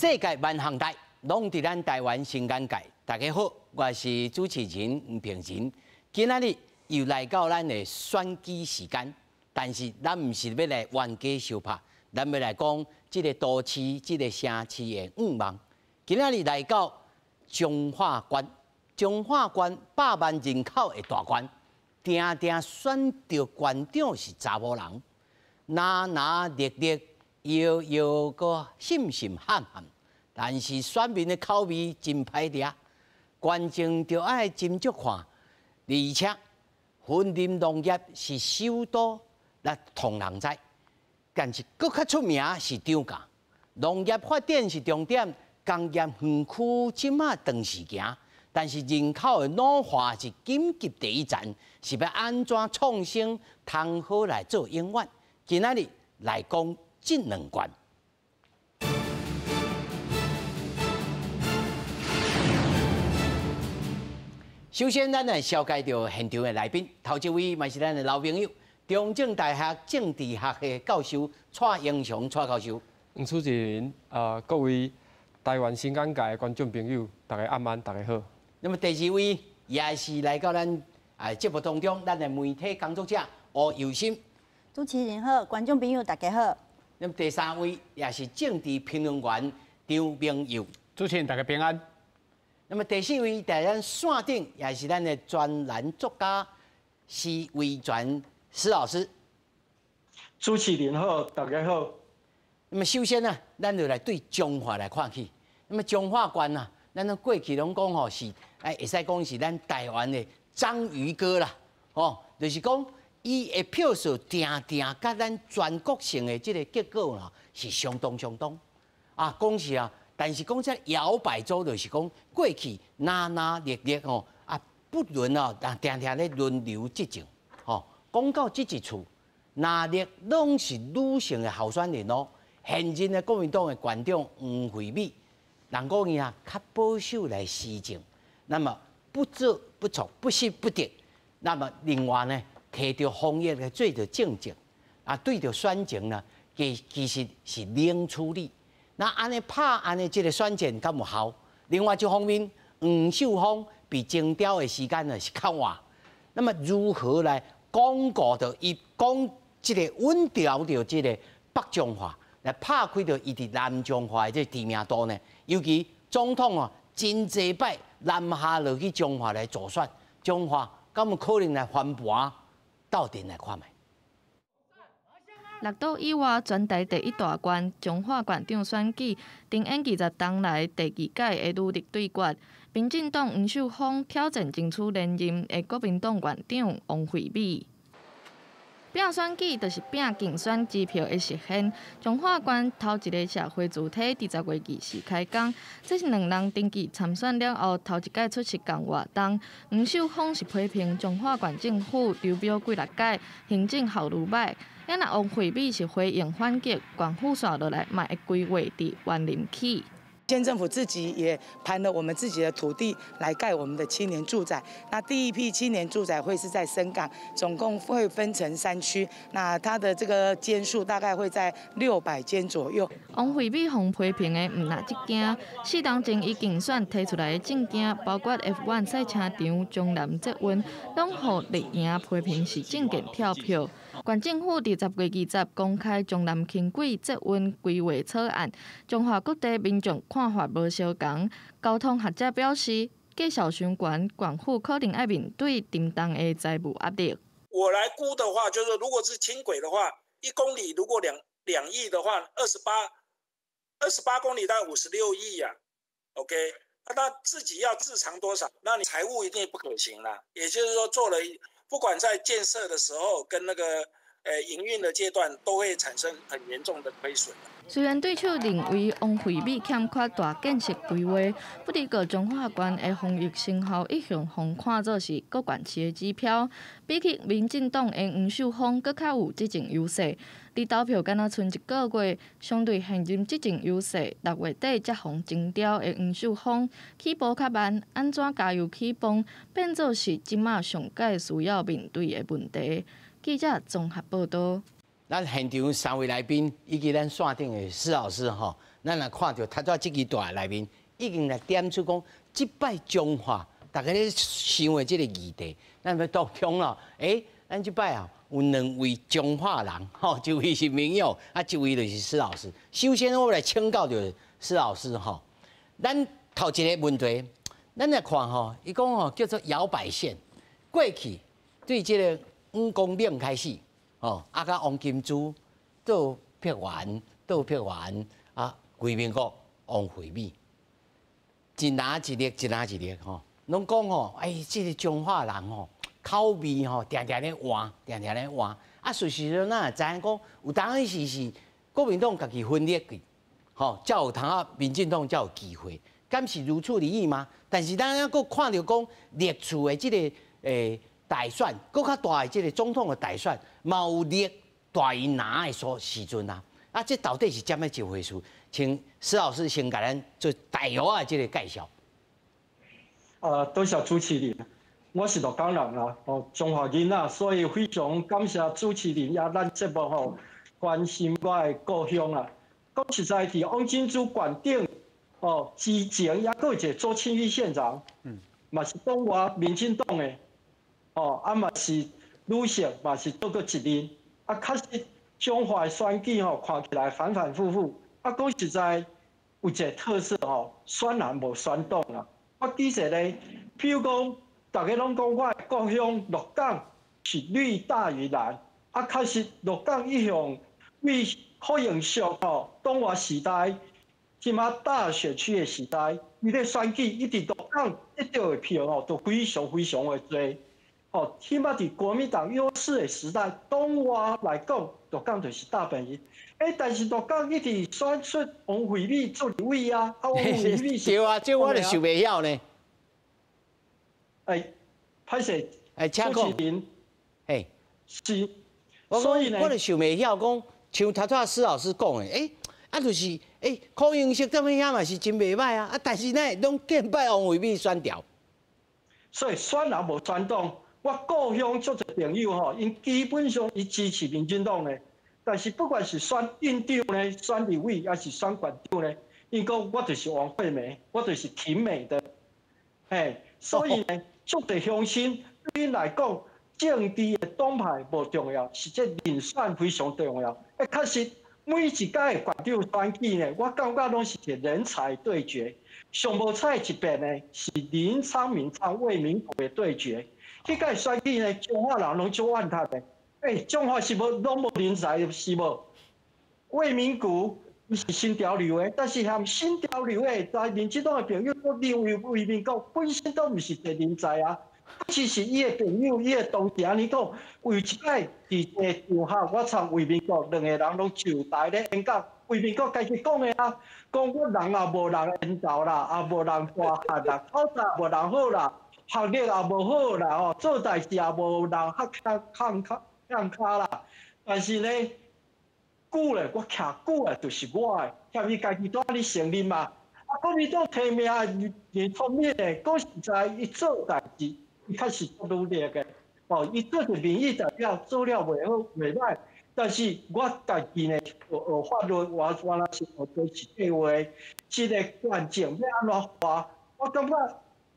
世界萬項代，攏佇咱台灣新眼界。大家好，我是主持人吳平仁。今仔日又來到咱的選舉時間，但是咱毋是欲來冤家相拍，咱欲來講這个都市、這个城市的願望。今仔日來到彰化縣，彰化縣100萬人口的大縣，定定選著縣長是查某人，藍藍綠綠，搖搖閣心心喊喊，但是選民的口味真歹掠，觀眾著愛斟酌看，而且雲林農業是首都，咱統人知，但是閣較出名是漲價，農業發展是重點，工業園區這馬長時行，但是人口的老化是緊急第一層，是欲按怎創新，通好來做永遠。今仔日來講這兩縣。首先，咱來紹介著現場的來賓，頭一位嘛是咱的老朋友，中正大學政治學系教授蔡英雄蔡教授。吳主持人，各位台灣新眼界的觀眾朋友，大家暗安，大家好。那麼第二位也是來到咱節目當中，咱的媒體工作者吳又心。主持人好，觀眾朋友大家好。那麼第三位也是政治評論員張明佑。主持人大家平安。那麼第四位佇咱線頂也是咱的專欄作家施維全施老師。主持人好，大家好。那麼首先呢，咱就來對彰化來看起。那麼彰化縣啊，咱過去攏講吼是，會使講是咱台灣的章魚哥啦，吼，就是講伊的票數定定佮咱全國性的這个結果啦，是相當相當。啊，講是啊，但是講這搖擺州就是講過去藍藍綠綠吼，啊，不輪哦，但定定咧輪流執政，吼，講到這一次，藍綠攏是女性的候選人哦。現任的國民黨的縣長黃惠美，人講伊啊較保守來施政，那麼不做不錯，不失不得。那麼另外呢，提著防疫來做著政績，啊，對著選情呢，其實是冷處理。那按呢拍按呢，這个選戰敢有效？另外一方面，黃秀芳被徵調的時間呢是較晚，那麼如何來鞏固著伊講這个穩調著這个北彰化，來拍開著伊佇南彰化的這个知名度呢？尤其總統哦，真濟擺南下落去彰化來助選，彰化敢有可能來翻盤？鬥陣來看覓。六都以外，全台第一大縣彰化縣長選舉，頂演20冬來第二屆的女力對決，民進黨黃秀芳挑戰爭取連任的國民黨縣長王惠美。拼選舉就是拼競選支票的實現。彰化縣頭一个社會主體佇10月24開工，這是兩人登記參選了後頭一擺出席仝活動。黃秀芳是批評彰化縣政府流標幾六屆，行政效率䆀；啊若王惠美是回應反擊，縣府紲落來嘛會規劃佇員林起。縣政府自己也盤了我們自己的土地來蓋我們的青年住宅。那第一批青年住宅會是在深港，總共會分成3區。那它的這個間數大概會在600間左右。王惠美予批評的毋但這件，4冬前伊競選提出來的政見，包括 F1 賽車場、彰南捷運，攏予綠營批評是政見跳票。縣政府佇10月20公開彰南輕軌捷運規劃草案，彰化各地民眾看法無相仝。交通學者表示，價數傷懸，縣府可能愛面對沉重的財務壓力。我來估的話，就是如果是輕軌的話，1公里如果兩億的話，28公里大概56億呀。OK，那他自己要自償多少？那你財務一定不可行啦。也就是說，做了不管在建設的時候跟那個營運的階段，都會產生很嚴重的虧損。雖然對手認為王惠美欠缺大建設規劃，不過彰化縣的防疫成效一向予看做是各縣市的指標。比起民進黨的黃秀芳，閣較有執政優勢。佇投票敢若賰一个月，相對現任執政優勢，6月底才予徵調的黃秀芳起步較慢，按怎加油起磅，變做是這馬上蓋需要面對的問題。記者綜合報道。咱現場三位來賓以及咱線頂的施老師吼，咱若看著頭拄仔這支帶內面已經來點出講，這擺彰化大家咧想的這個議題，咱欲當中咯，咱這擺啊有兩位彰化人，吼，一位是明佑，啊，一位就是施老師。首先我來請教著施老師吼，咱頭一個問題，咱來看吼，伊講吼叫做搖擺縣，過去對這個黃光嶺開始，吼，啊，佮王金珠杜碧元、杜碧元啊，魏明國、王惠美，一拿一粒，一拿一粒吼，攏講吼，這個彰化人吼，口味吼，定定咧換，定定咧換。啊，事實上，咱也知影講，有當時是國民黨家己分裂去，吼，才有通啊，民進黨才有機會，敢是如此而已嗎？但是咱猶閣看著講，歷次的這個大選，閣較大的這個總統的大選，嘛有綠大於藍的所時陣啊。啊，這到底是怎麼一回事？請施老師先共咱做大約的這個介紹。多謝主持人，我是鹿港人啦，哦，彰化囡仔，所以非常感謝主持人也咱節目吼關心我的故鄉啦。講實在，佇王金珠縣長哦之前，猶閣有一個周清玉縣長，嘛是黨外民進黨的，哦，啊嘛是女性，嘛是做過一任，啊，確實彰化的選舉吼，看起來反反复复，啊，講實在有一個特色吼，選人無選黨啦。我舉一個例，譬如講，大家攏講我的故鄉鹿港是綠大於藍，啊，確實鹿港一向為柯永淑吼，黨外時代，這馬大選區的時代，伊咧選舉一直鹿港得到的票吼，都非常非常的濟。哦，起碼佇國民黨優勢的時代，黨外來講，鹿港就是大本營。但是鹿港一直選出王惠美做立委啊，啊，王惠美是對啊，這我就想袂曉呢。歹勢，請講。嘿，是，所以呢，我就想袂曉講，像頭拄仔施老師講的，啊，就是，柯英色踮遐嘛是真袂䆀啊，啊，但是呢，攏見擺王惠美選掉。所以選人無選黨。我故鄉足濟朋友吼，𪜶基本上伊支持民進黨的，但是不管是選鎮長呢、選立委，還是選縣長呢，𪜶講我就是王惠美，我就是挺美的，嘿，所以呢，足濟鄉親對𪜶來講，政治的黨派無重要，是這人選非常重要。確實每一屆的縣長選舉呢，我感覺攏是一個人才對決。上無彩一遍呢，是林昌明、張魏明國的對決。彼屆選舉呢，彰化人攏足怨嘆的。彰化是無攏無人才是無？魏明谷伊是新潮流的，但是含新潮流的，在民進黨的朋友都認為魏明谷本身都毋是一個人才啊。只是伊的朋友、伊的同事按呢講，有一擺佇個場合，我參魏明谷兩個人攏上台咧演講，魏明谷家己講的啊，講我人也無人緣投啦，也無人大漢啦，口才無人好啦。學歷也無好啦，吼，做代誌也無人較較較較較啦。但是呢，久咧，我徛久咧就是我的，欠伊家己都按呢承認嘛。啊，國民黨提名林聰明的，講實在，伊做代誌，伊確實足努力的。哦，伊做者民意代表做了袂好袂䆀，但是我家己呢，學學法律，我原來是學都市計畫，這個關鍵欲按怎畫，我感覺。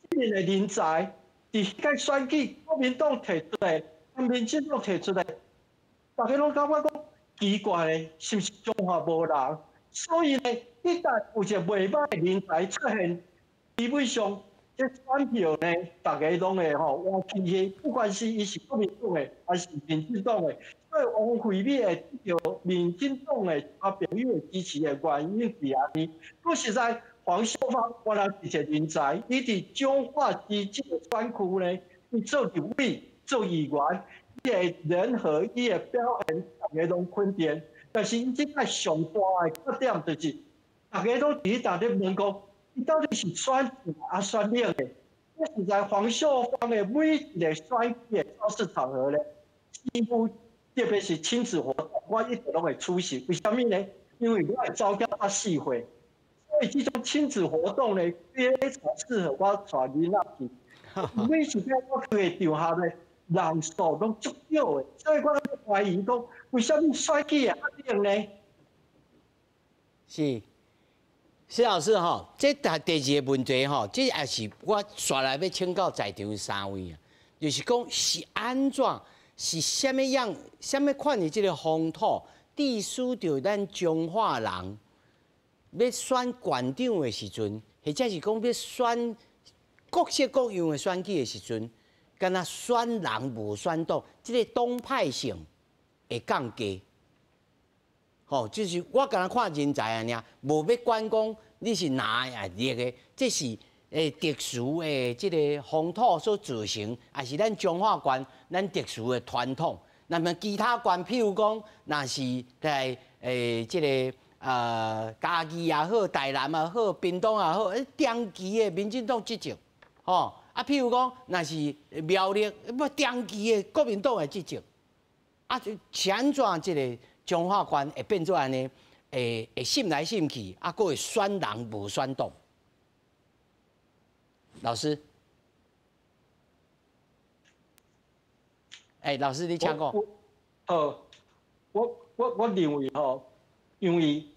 這個人才，佇彼屆選舉，國民黨提出來，民進黨提出來，大家攏感覺講奇怪咧，是毋是彰化無人？所以呢，一旦有一個袂䆀的人才出現，基本上這選票呢，大家攏會吼換起去，不管是伊是國民黨的，還是民進黨的，所以王惠美會得到民進黨的啊朋友的支持的原因是按呢。講實在。黃秀芳原來是一個人才，伊佇彰化市這個選區呢，伊做立委、做議員，伊的人和，伊的表現，大家攏肯定。但是伊這擺上大的缺點就是，大家攏佇咧咧問講，伊到底是選藍抑選綠的？我實在黃秀芳的每一個選舉的造勢場合呢，幾乎特別是親子活動，我一直攏會出席。為啥物呢？因為我的查某囝才四歲。所以這種親子活動呢，非常適合我帶囡仔去。每一擺我去的場合呢，人數攏足少的，所以我懷疑講，為啥物選舉會較冷呢？是，施老師吼，這第二个問題吼，這也是我紲來欲請教在場三位啊，就是講是按怎，是啥物樣、啥物款的這个風土，致使著咱彰化人欲選縣長的時陣，或者是講欲選各式各樣的選舉的時陣，敢若選人無選黨，這个黨派性會降低。吼，就是我敢若看人才按呢，無欲管講你是藍的抑綠的，這是特殊的這个風土所造成，抑是咱彰化縣咱特殊的傳統。那麼其他縣，譬如講，若是在這个嘉義也好，台南也好，屏東也好，長期的民進黨執政，吼啊，譬如講，若是苗栗，欲長期的國民黨的執政，啊，是按怎這个彰化縣會變做按呢？會審來審去，啊，閣會選人無選黨。老師，老師你請講。我認為吼，因為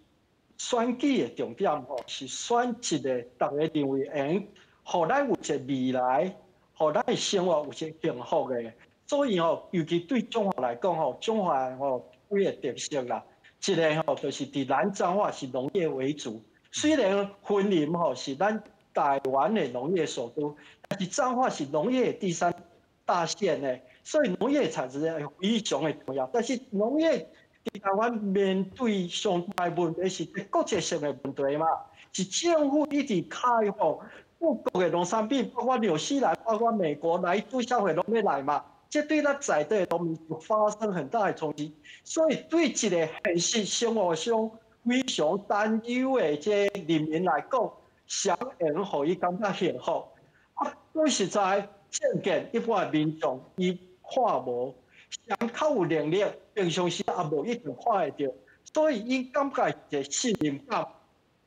選舉的重點吼是選一个大家認為會用，予咱有一个未來，予咱的生活有一个幸福的。所以吼，尤其對彰化來講吼，彰化吼幾个特色啦，一个吼就是佇咱彰化是農業為主，雖然雲林吼是咱台灣的農業首都，但是彰化是農業第三大縣呢，所以農業產值非常的重要。但是農業佇台灣面對上大問題是國際性的問題嘛，是政府一直開放各國的農產品，包括紐西蘭、包括美國來對消費攏欲來嘛。這對咱在地農民有發生很大的衝擊，所以對一個現實生活上非常擔憂的這人民來講，誰會予伊感覺幸福？啊，講實在，政見一般的民眾伊看無，誰較有能力，平常時也無一定看會著，所以伊感覺一個信任感，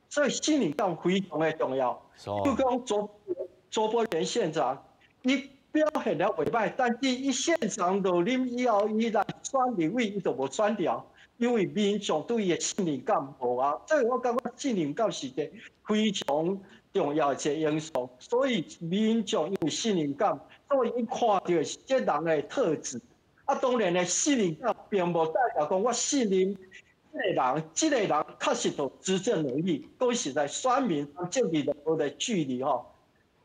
所以信任感非常的重要。就講卓伯源縣長，伊表現了袂歹，但是伊縣長落任以後，伊來選立委，伊就無選著，因為民眾對伊的信任感無啊。所以我感覺信任感是一個非常重要的一個因素。所以民眾因為信任感，所以伊看著的是這人的特質。啊，當然咧，信任感並無代表講我信任這個人，這個人確實有執政能力。講實在，選民跟政治人物的距離吼。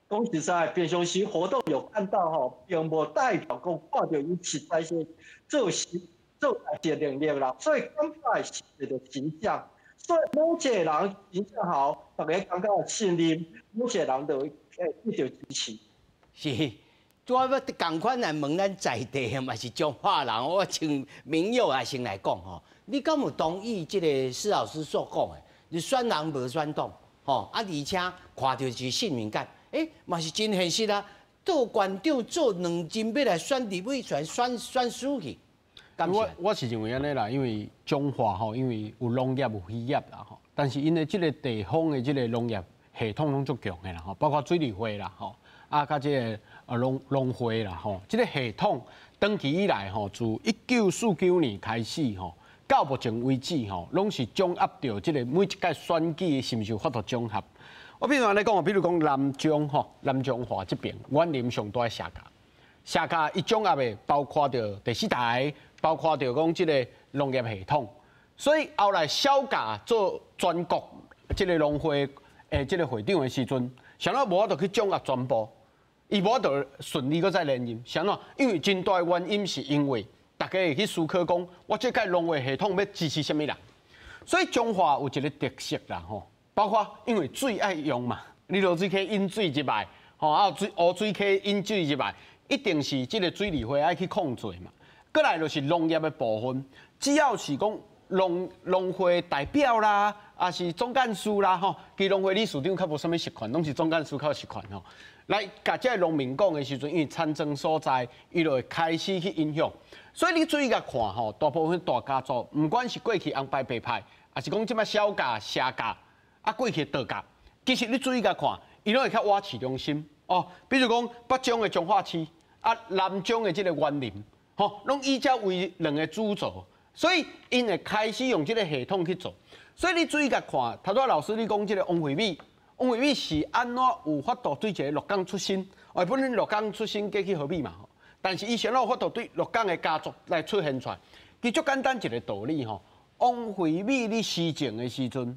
講實在，平常時活動有看到吼，並無代表講看著伊實在是做事做代誌的能力啦。所以感覺是一個形象，所以某一個人形象好，大家感覺有信任，某一個人就會得到支持。是，我欲仝款來問咱在地的嘛是彰化人，我請明佑來先來講吼，你敢有同意這个施老師所講的？你選人無選黨，吼啊，而且看著是信任感。嘛是真現實啊！做縣長做兩任欲來選立委，選選輸去。我是認為按呢啦，因為彰化吼，因為有農業有漁業啦吼，但是𪜶的這个地方的這个農業系統攏足強的啦吼，包括水利會啦吼，啊，佮這个農會啦吼，這个系統長期以來吼，自1949年開始吼，到目前為止吼，攏是掌握著這个每一屆選舉是毋是有法度掌握。我比如按呢講，比如講南彰吼，南彰化這邊，員林上大的社甲，社甲伊掌握的包括著第四台，包括著講這個農業系統，所以後來小甲做全國這个農會的這个會長的時陣，啥物無法度去掌握全部，伊無法度順利閣再連任，啥物？因為真大的原因是因為大家會去思考講，我這屆農會系統欲支持啥物人，所以彰化有一个特色啦吼。包括因為水愛用嘛，你濁水溪引水入來，吼啊水污水溪引水入來，一定是這个水利會愛去控制嘛。閣來就是農業的部分，只要是講農會代表啦，抑是總幹事啦，吼，其實農會理事長較無啥物實權，攏是總幹事較有實權吼。來共這个農民講的時陣，因為田莊所在，伊就會開始去影響。所以你注意共看吼，大部分大家族，毋管是過去紅派白派，抑是講這擺小家社甲。啊，過去道甲，其實你注意共看，伊攏會較倚市中心哦。比如講北彰的彰化市，啊南彰的這个員林，吼，攏以這為兩个主軸，所以𪜶會開始用這个系統去做。所以你注意共看，頭拄仔老師你講這個王惠美，王惠美是按怎有法度對一個鹿港出身，哦，本身鹿港出身過去和美嘛，但是伊是按怎有法度對鹿港的家族來出現出來？其實足簡單一個道理吼，王惠美你施政的時陣，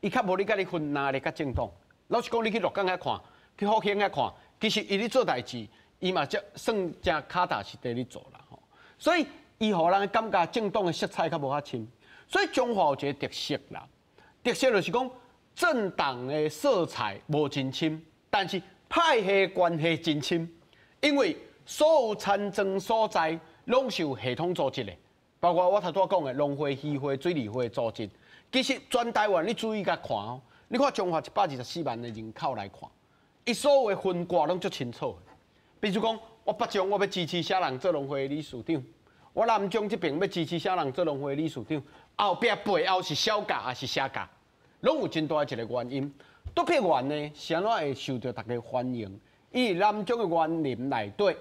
伊較無咧共你分藍綠佮政黨。老實講，你去鹿港遐看，去福興遐看，其實伊咧做代誌，伊嘛才算誠跤踏實地咧做啦吼。所以伊予人感覺政黨的色彩較無遐深。所以彰化有一個特色啦，特色就是講政黨的色彩無真深，但是派系關係真深，因為所有田莊所在攏是有系統組織的，包括我頭拄仔講的農會、漁會、水利會組織。其實全台灣你注意共看哦，你看彰化124萬的人口來看，伊所有的分割攏足清楚的。比如講，我北彰我欲支持啥人做農會理事長，我南彰這邊欲支持啥人做農會理事長，後壁背後是小家抑是小家，攏有真大一個原因。卓別元呢，是按怎會受著大家歡迎？伊南彰的員林內底，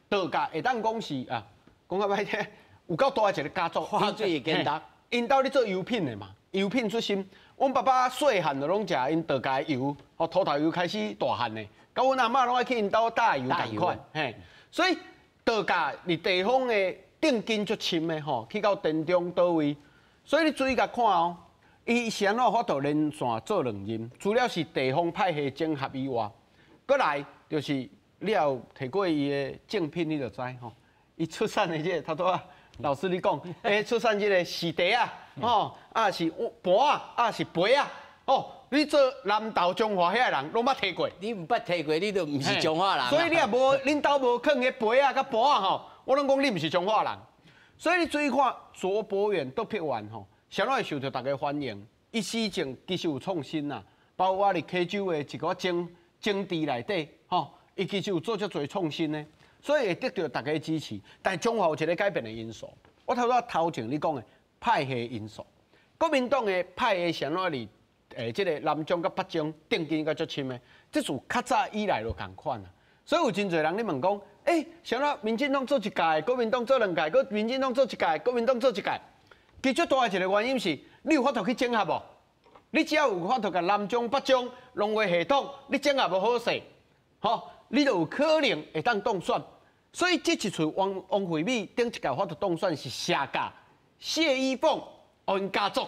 道家會當講是啊，講較歹聽，有夠大一個家族。化水的簡單，𪜶兜咧做油品的嘛，油品出身。阮爸爸細漢就攏食𪜶道家的油，哦，塗頭油開始大漢的，佮阮阿嬤攏愛去𪜶兜打油仝款，嘿。所以道家佇地方的定根足深的吼，去到田中佗位。所以你注意共看哦，伊是按怎法度連續做兩任？除了是地方派系整合以外，閣來就是你也有提過伊的正品，你就知吼。伊出產的這個，頭拄仔老師你講，出產這個士茶仔，吼，啊是盤仔，啊是杯仔，哦，你做南投彰化遐的人，攏捌提過。你毋捌提過，你就毋是彰化人。所以你若無恁兜無囥彼杯仔佮盤仔吼，我攏講你毋是彰化人。所以你注意看卓博遠、卓別元吼，啥物會受著大家歡迎？伊施政其實有創新啦，包括佇溪州的一個整整治內底，吼，伊其實有做遮濟創新的，所以會得著大家支持。但是彰化有一個改變的因素，我頭拄仔頭前你講的派系因素，國民黨的派系是按怎佇這個南彰佮北彰定根閣足深的，這自較早以來就仝款啊。所以有真濟人咧問講，啥物民進黨做一屆，國民黨做兩屆，閣民進黨做一屆，國民黨做一屆。其實最大的一個原因是，你有法度去整合無？你只要有法度共南彰、北彰農會系統，你整合無好勢，吼，你就有可能會當當選。所以這一次王王惠美頂一屆法度當選是謝家謝依鳳𪜶家族，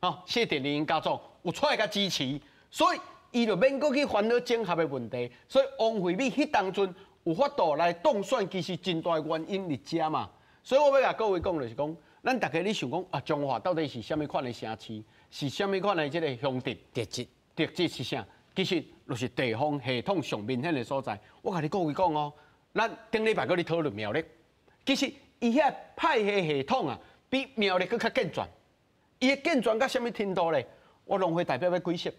吼，謝典林家族有出來共支持，所以伊就免閣去煩惱整合的問題。所以王惠美彼當陣有法度來當選，其實真大的原因佇遮嘛。所以我欲共各位講就是講，咱逐家咧想講啊，彰化到底是啥物款的城市，是啥物款的這個鄉鎮特質？特質是啥？其實就是地方系統上明顯的所在。我共你各位講哦，咱頂禮拜閣咧討論苗栗，其實伊遐派系系統啊，比苗栗閣較健全。伊的健全到啥物程度咧？我農會代表欲幾席，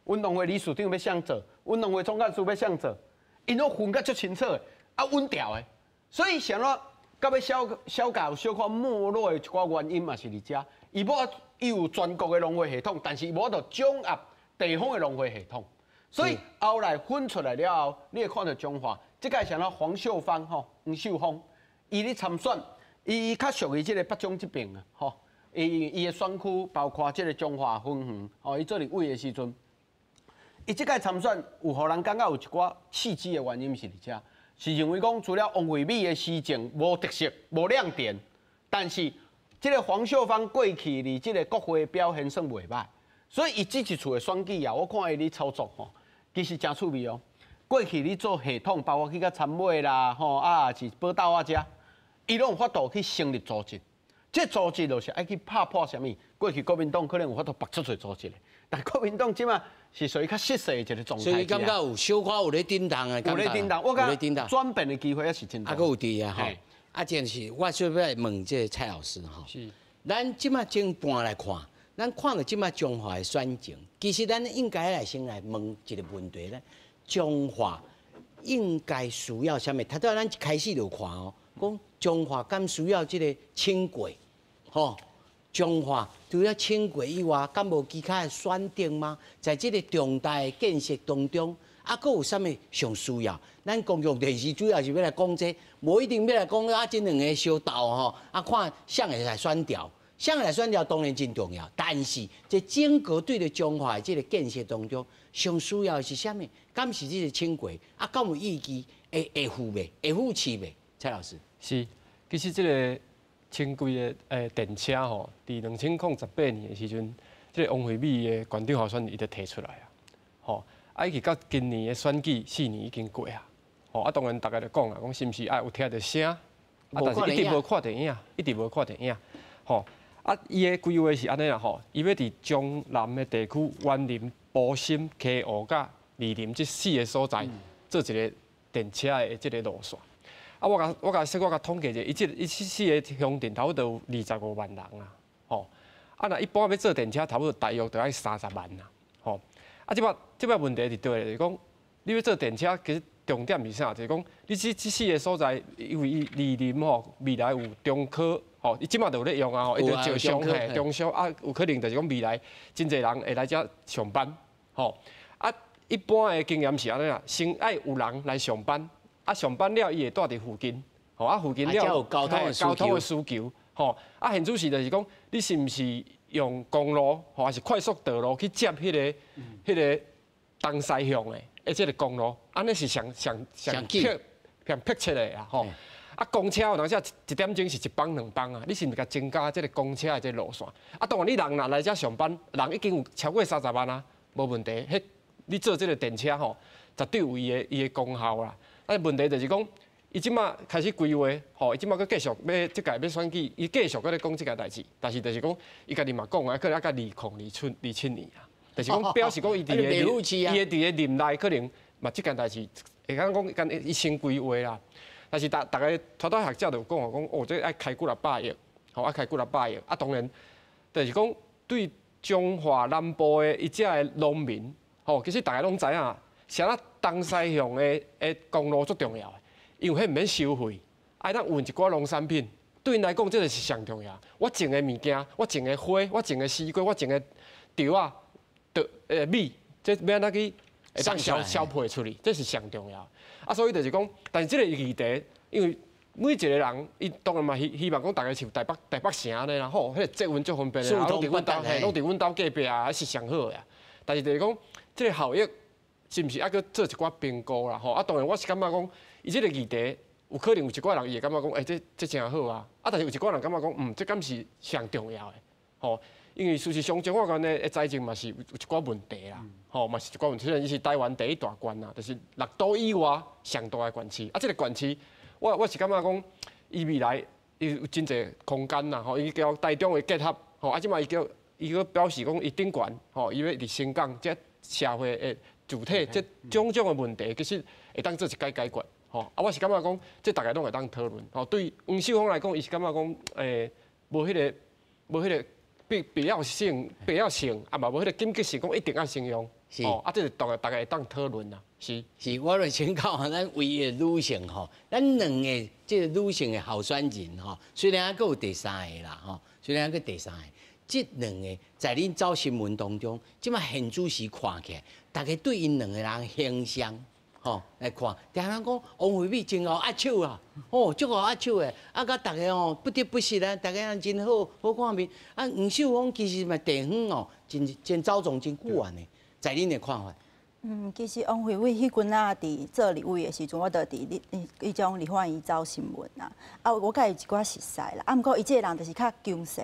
阮農會理事長欲誰做，阮農會總幹事欲誰做，𪜶攏分甲足清楚的，啊穩調的。所以啥物到尾小小家有小可沒落的一寡原因嘛是佇遮。伊無伊有全國的農會系統，但是伊無法度掌握地方的農會系統。所以後來分出來了後，你會看著彰化，這屆啥物黃秀芳吼，黃秀芳，伊咧參選，伊較屬於這個北彰這邊啊，吼，伊伊的選區包括這個彰化分園，吼，伊做立委的時陣，伊這屆參選有予人感覺有一寡刺激的原因是佇遮，是認為講除了王惠美的施政無特色、無亮點，但是這個黃秀芳過去佇這個國會表現算袂䆀，所以伊這一次的選舉啊，我看伊咧操作吼，其實誠趣味哦。過去咧做系統，包括去共參會啦，吼啊是報道啊遮，伊攏有法度去成立組織。這組織就是愛去拍破啥物？過去國民黨可能有法度拔出來組織的，但國民黨這馬是屬於較失勢的一個狀態。所以感覺有小可有咧震動的感覺。有咧震動，我感覺轉變的機會也是真大。啊，閣有佇啊吼。啊，這是我小欲問這個蔡老師吼。是。咱這馬整盤來看，咱看著這馬彰化的選情，其實咱應該來先來問一個問題咧：彰化應該需要啥物？頭拄仔咱一開始就看哦，講彰化敢需要這個輕軌，吼？彰化除了輕軌以外，敢無其他的選擇嗎？在這個重大的建設當中，啊，閣有啥物上需要？咱公共電視主要是欲來講這個，無一定欲來講啊，這兩个相鬥吼，啊，看誰會來選調。啥人来选了当然真重要，但是这整个对著彰化的这个建设当中，上需要的是啥物？敢是这个轻轨啊？敢有预期会付袂？会付市袂？蔡老师。是，其实这个轻轨的电车吼，伫2018年的时阵，这个王惠美的县长候选人伊就提出来啊，吼，啊，伊到今年的选举4年已经过啊，吼，啊，当然大家就讲啊，讲是毋是爱有听著声，啊，但是一直无看著影，一直无看著影，吼。啊，伊的规划是按呢啦吼，伊欲伫彰南的地区，员林、埔心、溪湖佮二林这四个所在做一个电车的这个路线。啊，我共统计者，伊这四个乡镇差不多有25万人啊，吼。啊，若一般欲做电车，差不多大约著爱30万啦，吼。啊，这摆问题伫佗咧，就是讲你欲做电车，其实重点是啥？就是讲你这四个所在，因为伊二林吼，未来有中科。吼，伊这马就有咧用啊，吼，伊就招商嘿，中商啊，有可能就是讲未来真济人会来遮上班，吼，啊，一般的经验是按呢啦，先爱有人来上班，啊，上班了伊会蹛伫附近，吼，啊，附近了有交通的需求，吼，啊，现主时就是讲，你是毋是用公路，吼，还是快速道路去接彼个东西向的，这个公路，按呢是上上上迫上迫切的啦，吼。啊，公车有当时一点钟是一班两班啊，你是毋是共增加这个公车的这个路线？啊，当然你人若来遮上班，人已经有超过30万啊，无问题。彼你做这个电车吼，绝对有伊的功效啦。啊，问题就是讲，伊这马开始规划，吼，伊这马阁继续欲这届欲选举，伊继续阁咧讲这个代志，但是就是讲，伊家己嘛讲啊，可能犹到2027年啊，就是讲表示讲伊伫个伊会伫个任内可能嘛这件代志，会当讲敢伊先规划啦。但是逐逐个团队学者就讲哦，讲哦，这爱开几若百亿，吼，爱开几若百亿。啊，当然，就是讲对彰化南部的伊遮的农民，吼，其实大家拢知影，啥物东西向的公路足重要的，因为彼毋免收费，爱当运一寡农产品，对𪜶来讲，这个是上重要。我种的物件，我种的花，我种的西瓜，我种的稻仔，的米，这欲按怎去会当销配出去，这是上重要。啊，所以就是讲，但是这个议题，因为每一个人，伊当然嘛希望讲，逐家像台北城按呢啦，吼，彼个捷运足方便的，拢伫阮兜，嘿，拢伫阮兜隔壁啊，是上好的啊。但是就是讲，这个效益是毋是犹阁做一寡评估啦？吼，啊，当然我是感觉讲，伊这个议题有可能有一寡人伊会感觉讲，欸，这真好啊。啊，但是有一寡人感觉讲，这敢是上重要的，吼。因为事实上，彰化县的财政嘛是有一寡问题啦，吼，嘛是一寡问题。虽然伊是台湾第一大县啦，就是六都以外上大的县市。啊，这个县市，我是感觉讲，伊未来伊有真济空间啦，吼，伊叫台中的结合，吼，啊，这马伊叫伊阁表示讲，伊顶悬，吼，伊欲伫伸港这社会的主体，这种种的问题，其实会当做一解解决，吼。啊，我是感觉讲，这逐家拢会当讨论，吼。对黄秀芳来讲，伊是感觉讲，无彼个必要性，啊嘛无彼个紧急性，讲一定爱先用，是哦，啊，这是逐家会当讨论啦，是。是，我就请教咱唯一的女性吼，咱两个这个女性的候选人吼，虽然犹阁有第三个啦吼，虽然犹阁第三个，这两个在恁走新闻当中，这马现主时看起来，逐家对𪜶两个人形象吼来看，定定讲王惠美真𠢕握手啊，哦，足𠢕握手的，啊，佮逐家吼不得不识啊，逐家人真好好看面。啊，黄秀芳其实嘛地方哦，真真走傱真久按的，在恁的看法。其实王惠美彼阵仔伫做立委的时阵，我就伫立彼种立法院走新闻啊。啊，我佮伊有一寡熟似啦。啊，毋过伊这个人就是较强势，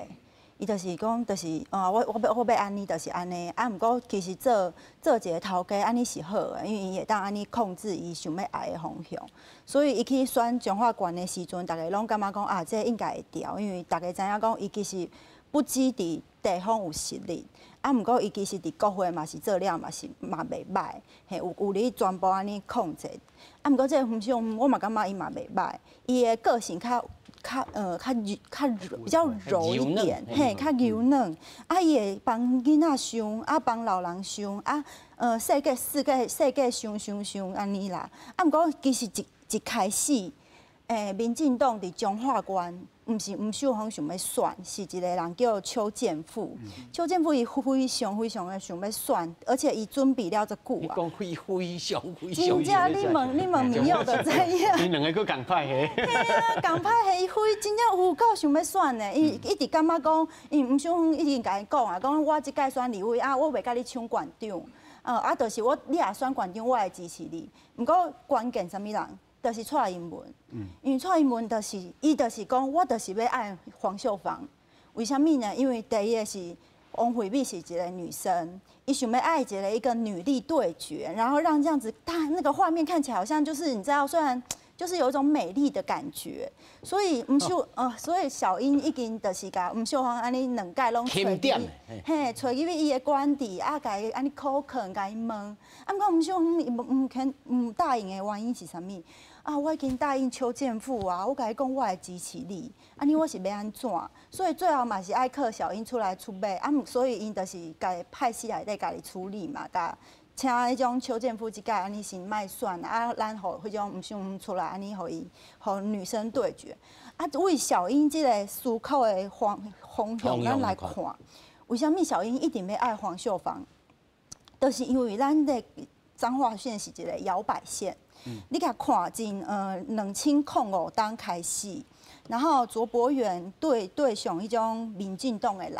伊就是讲，就是啊，我欲按呢，就是按呢。啊，毋过其实做一个头家按呢是好的，因为伊会当按呢控制伊想欲爱的方向。所以伊去选彰化县的时阵，逐家拢感觉讲啊，这应该会牢，因为逐家知影讲伊其实不止伫地方有实力。啊，毋过伊其实伫国会嘛是做了嘛是嘛袂䆀，嘿，有咧全部按呢控制。啊，毋过这个黄秀我嘛感觉伊嘛袂䆀，伊的个性较比较柔一点，嘿，较柔软。啊，伊会帮囡仔想，啊，帮老人想，啊，细个想想想按呢啦。啊，毋过其实一开始，民進黨佇彰化縣，毋是吳秀芳想欲選，是一个人叫邱建富。邱建富伊非常非常的想欲選，而且伊準備了足久啊。講非非常非常。真正你問民有就知影。𪜶兩个閣仝派系。嘿啊，仝派系，伊非真正有夠想欲選的，伊一直感覺講，因吳秀芳已經共伊講啊，講我這屆選立委啊，我袂佮你搶縣長，啊，就是我你若選縣長，我會支持你。毋過關鍵啥物人？就是蔡英文，因為蔡英文就是伊就是講，我就是欲愛黃秀芳。為啥物呢？因為第一个是王惠美是一个女生，伊想欲愛一個女力對決，然後讓這樣子，她那個畫面看起來好像就是你知道，雖然就是有一種美麗的感覺。所以吳秀，所以小英已經就是共吳秀芳按呢兩屆攏揣入去，嘿，揣入去伊的官邸，啊，共伊按呢口懇，共伊問。啊，毋過吳秀芳伊毋肯毋答應的原因是啥物？啊，我已經答應邱建富啊，我共伊講我會支持你，按呢我是欲按怎？所以最後嘛是愛靠小英出來出馬，啊，所以𪜶就是共派系內底家己處理嘛，共請彼種邱建富這屆按呢先莫選，啊，咱予彼種吳秀芳出來，按呢予伊予女生對決。啊，為小英這个思考的方向，咱來看，為啥物小英一定欲愛黃秀芳？就是因為咱的彰化縣是一个搖擺縣。你共看進2005冬開始，然後卓博源對上彼種民進黨的人，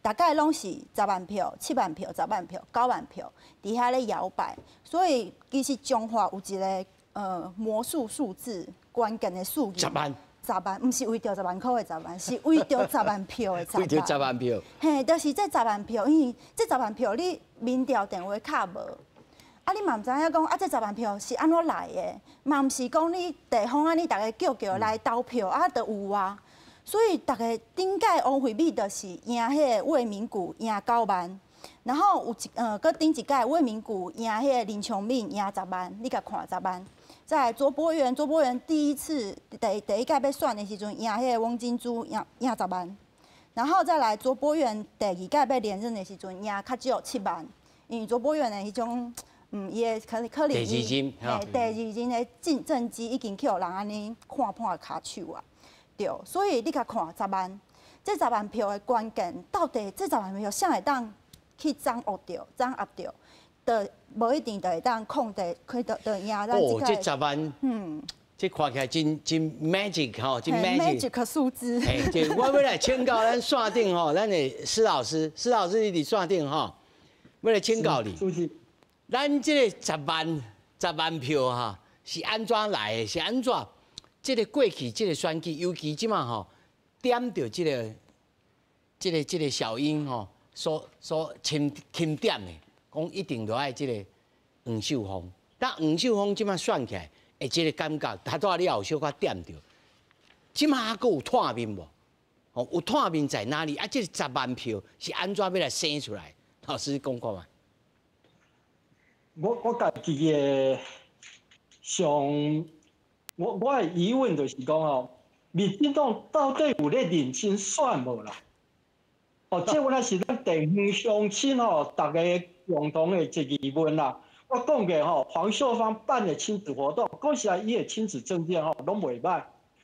大概攏是十萬票、7萬票、十萬票、9萬票，佇遐咧搖擺。所以其實彰化有一个魔術數字，關鍵的數字。十萬。十萬，毋是為著十萬箍的十萬，是為著十萬票的十萬。為著十萬票。嘿，就是這十萬票，因為這十萬票你民調電話敲無。啊！你嘛毋知影講啊，這十萬票是按怎來的？嘛毋是講你地方按呢，逐家叫叫來投票啊，就有啊。所以逐家頂屆王惠美就是贏彼個魏明谷贏9萬，然後有一閣頂一屆魏明谷贏彼個林聰敏贏十萬，你共看十萬。再來卓博源，卓博源第一次第一屆欲選的時陣贏彼個翁金珠贏十萬，然後再來卓博源第二屆欲連任的時陣贏較少7萬，因為卓博源的彼種。伊的可能伊，嘿，第二任的政績已經去予人按呢看破跤手啊，對，所以你共看十萬，這十萬票的關鍵，到底這十萬票誰會當去掌握著、掌握著，就無一定就會當控制，可以就贏咱這哦，這十萬，這看起來真真 magic 吼，真 magic 數字。嘿，這我欲來請教咱線頂吼，咱的施老師，施老師你佇線頂吼，欲來請教你。咱這个十萬票哈，是按怎來的？是按怎？這个過去這个選舉，尤其這馬吼，點著這个小英吼，所欽點的，講一定著愛這个黃秀芳。但黃秀芳這馬選起來，會這个感覺，他拄仔你也有小可點著。這馬還閣有脫面無？哦，有脫面在哪裡？啊，這个十萬票是按怎欲來生出來？老師講看覓。我家己的上，我的疑問就是講吼，民進黨到底有咧認真選無啦？哦，這原來是咱地方鄉親吼，逐家共同的一個疑問啦。我講過吼，黃秀芳辦的親子活動，講實在，伊的親子政見吼攏袂䆀。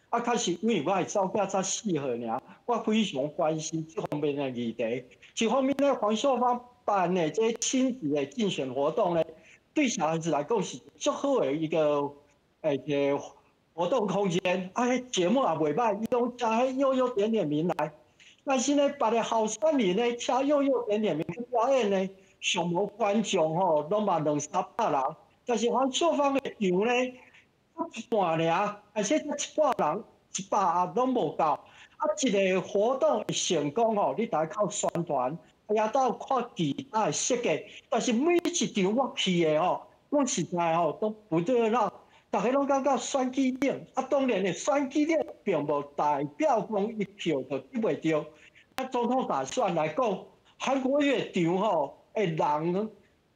啊，確實因為我的查某囝才4歲爾，我非常關心這方面的議題。一方面呢，黃秀芳辦的這親子的競選活動呢，對小孩子來講是足好的一個活動空間。啊，彼節目也袂䆀，伊攏請彼悠悠點點名來。但是呢，別个候選人呢，請悠悠點點名去表演呢，上無觀眾吼，攏嘛兩三百人。但是黃秀芳的場呢，一半爾，而且才一百人，100攏無夠。啊，一个活動的成功吼，你得靠宣傳。也到看其他的設計，但是每一場我去的吼，講實在吼都不熱鬧，逐家攏感覺選舉冷。啊，當然的選舉冷並無代表講一票就得袂著。啊，總統大選來講，韓國瑜的場吼，人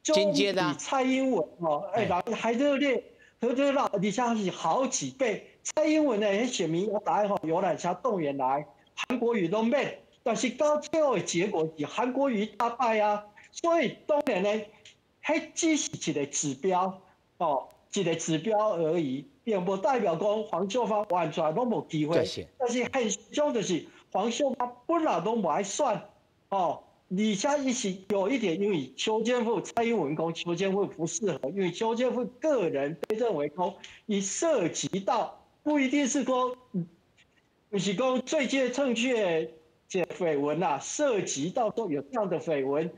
總比蔡英文吼，人還熱烈、和熱鬧，而且是好幾倍。蔡英文的彼選民也大吼遊覽車動員來，韓國瑜攏免。但是到最後的結果是韓國瑜大敗啊，所以當然呢，彼只是一個指標，哦，一個指標而已。並無代表講黃秀芳完全攏無機會。但是現實中就是黃秀芳本來攏無愛選，哦，而且伊是有一點，因為邱建富、蔡英文講邱建富不適合，因為邱建富個人被認為講，伊涉及到不一定是講，毋是講最近正確這緋聞啦，涉及到都有這樣的緋聞。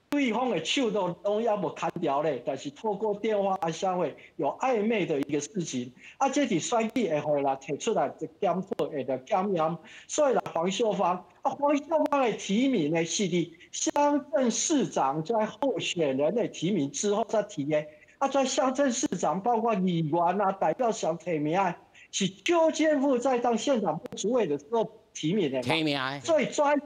對方的手都攏猶無牽掉咧，但是透過電話啊相會有曖昧的一個事情，啊，這佇選舉會予人提出來就檢討，會來檢驗，所以啦，黃秀芳啊，黃秀芳的提名呢是佇鄉鎮市長在候選人的提名之後才提的，啊，在鄉鎮市長包括議員啊代表上提名的，是邱建富在當縣長主委的時候提名的，提名的，所以專。